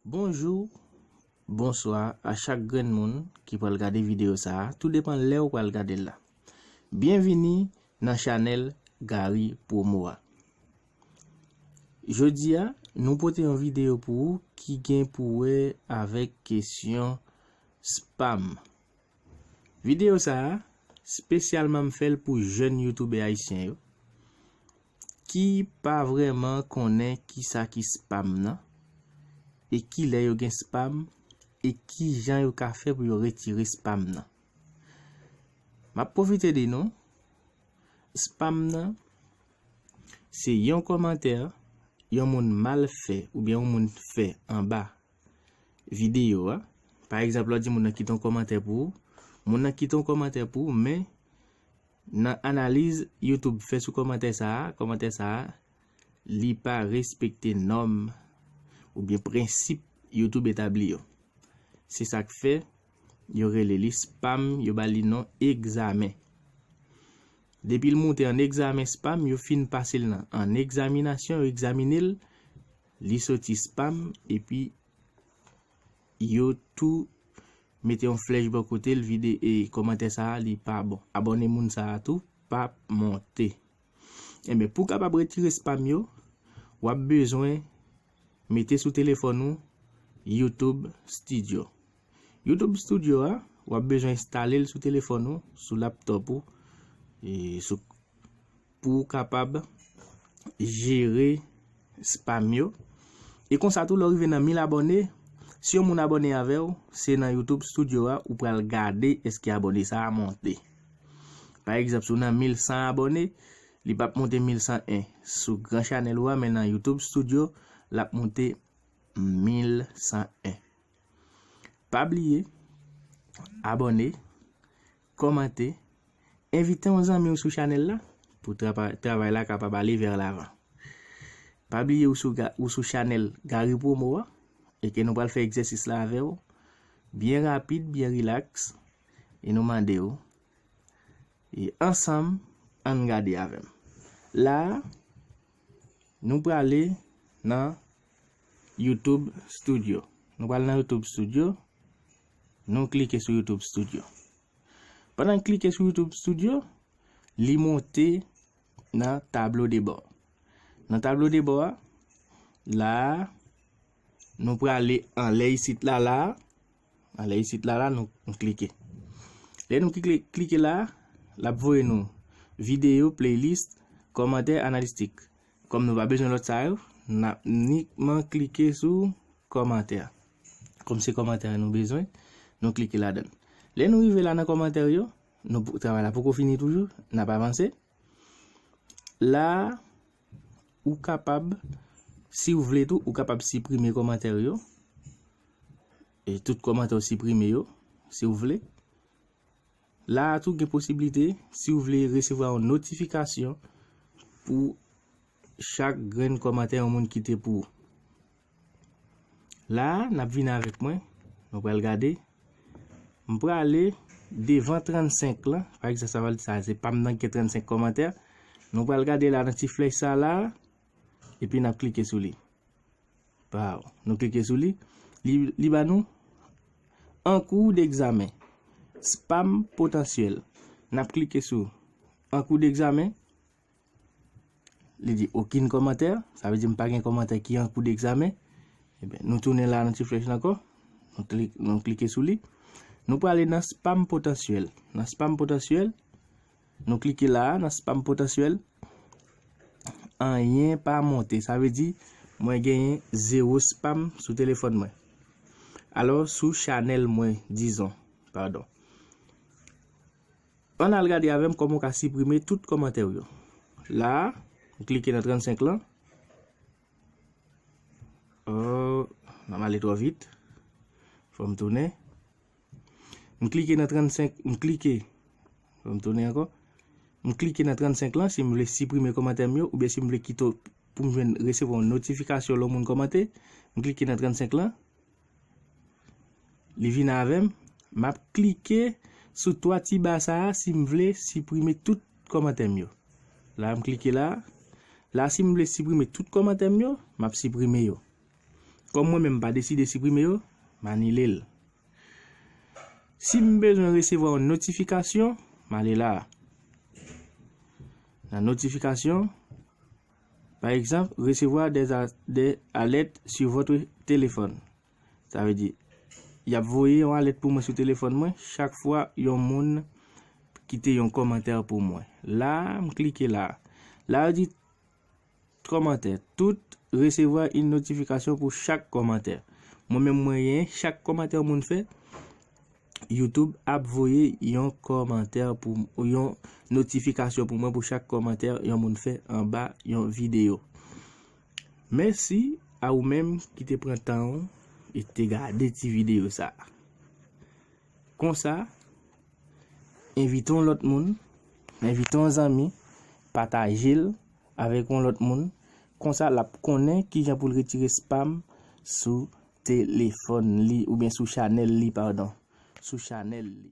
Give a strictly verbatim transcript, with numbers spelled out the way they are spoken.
Bonjou, bonswa a chak grenn moun ki pral gade videyo sa a, tou depan lè ou pral gade l la. Byenvini nan chanèl Gary Promo a. Jodi a, nou pote yon videyo pou ou ki gen pou wè avèk kesyon spam. Videyo sa a, espesyalman m fè l pou jèn youtubè ayisyen yo, ki pa vrèman konnen kisa ki spam nan, e kilè yo gen spam, e kijan yo ka fè pou yo retire spam nan. M ap pwofite di nou, spam nan, se yon kòmantè yon moun mal fè oubyen yon moun fè anba videyo a. Pa egzanp, lè w di moun nan kite yon kòmantè pou ou, moun nan kite yon kòmantè pou ou, men nan analiz YouTube fè sou kòmantè sa a, kòmantè sa a, li pa respekte nòm oubyen prensip YouTube etabli yo. Se sa k fè yo rele li spam, yo ba li non egzamen. Depi l moute an egzamen spam, yo fin pase l nan an egzaminasyon, yo egzamine l, li soti spam, epi yo tou mete yon flèch bò kote l, vide e kòmantè sa a, li pa bon. Abòne moun sa a tou p ap monte. Enben, pou w kapab retire spam yo, w ap bezwen mete sou telefòn ou YouTube Studio. YouTube Studio a, w ap bezwen enstale l sou telefòn ou, sou laptòp ou, e sou, pou w kapab jere spam yo. E konsa tou, lè w rive nan mil abòne, si yon moun abòne avè w, se nan YouTube Studio a ou pral gade èske abòne sa a monte. Pa egzanp, si w nan mil san abòne, li p ap monte mil san en sou gran chanèl ou a, men nan YouTube Studio, l ap monte mil san en. Pa bliye abòne, kòmante, envite yon zanmi w sou chanèl la pou trapa- travay la kapab ale vè lavan. Pa bliye ou sou, ga- ou sou chanèl Gary Promo a, e ke nou pral fè egzèsis la avè w, byen rapid, byen rilaks, e nou mande w, e ansanm, ann gade avè m. La a, nou prale nan YouTube Studio. Nou pral nan YouTube Studio, nou klike sou YouTube Studio. Pandan n klike sou YouTube Studio, li monte nan tablo de bò. Nan tablo de bò a, la a, nou prale anlè isit la, la a, anlè isit la, la, nou, nou klike. Lè nou klike, klike la a, l ap voye nou videyo, playlist, kòmantè, analistik. Kòm nou pa bezwen lòt sa yo, n ap nikman klike sou kòmantè a. Kòm se kòmantè a nou bezwen, nou klike ladan l. Lè nou rive la nan kòmantè yo, nou, travay la poko fini toujou, n ap avanse. La a, ou kapab, si w vle tou, ou kapab siprime kòmantè yo. E tout kòmantè w siprime yo, si w vle. La a tou gen posiblite, si w vle resevwa yon notifikasyon pou chak grenn kòmantè yon moun kite pou ou. La a, n ap vin avèk mwen, nou pral gade. M prale devan trannsenk lan, pa egzanp, sa va, sa se pa m nan ki gen trannsenk kòmantè. Nou pral gade la nan ti flèch sa la, epi n ap klike sou li. Waw, nou klike sou li. Li, li ba nou en cours d'examen. Spam potansyèl. N ap klike sou en cours d'examen. Li di okenn kòmantè. Sa vle di m pa gen kòmantè ki en cours d'examen. Ebyen, nou tounen la nan ti flèch la ankò. Nou klik, nou klike sou li. Nou prale nan spam potansyèl. Nan spam potansyèl, nou klike la a, nan spam potansyèl. Anyen pa monte. Sa vle di, mwen genyen zewo spam sou telefòn mwen. Alò, sou chanèl mwen, dizon, padon. Ann al gade avè m kòman w ka siprime tout kòmantè w yo. La a, m klike nan trannsenk lan. Oh, m ap ale twò vit. Fò m tounen. M klike nan trannsenk, m klike. Fò m tounen ankò. M klike nan trannsenk lan, si m vle siprime kòmantè m yo, oubyen si m vle kite w pou m jwenn, resevwa yon notifikasyon lè yon moun kòmante. M klike nan trannsenk lan. Li vin avè m. M ap klike sou twa ti ba sa a si m vle siprime tout kòmantè m yo. La, m klike la. La, si m vle siprime tout kòmantè m yo, m ap siprime yo. Kòm mwen menm m pa deside siprime yo, m anile l. Si m bezwen resevwa yon notifikasyon, m ale la. Nan notifikasyon, pa egzanp, recevoir des a- des alertes sur votre téléphone. Sa vle di, y ap voye yon alèt pou mwen sou telefòn mwen chak fwa yon moun kite yon kòmantè pou mwen. La, m klike la. La, yo di kòmantè. Tout, recevoir une notification pour chaque commentaire. Mwen menm mwen gen chak kòmantè yon moun fè, YouTube ap voye yon kòmantè pou yon notifikasyon pou mwen pou chak kòmantè yon moun fè anba yon videyo. Mèsi a ou menm ki te pran tan w e te gade ti videyo sa. Konsa, envite yon lòt moun, envite yon zanmi, pataje l avèk yon lòt moun. Konsa, l ap konnen kijan pou l retire spam sou telefòn li oubyen sou chanèl li, padon, sou chanèl li.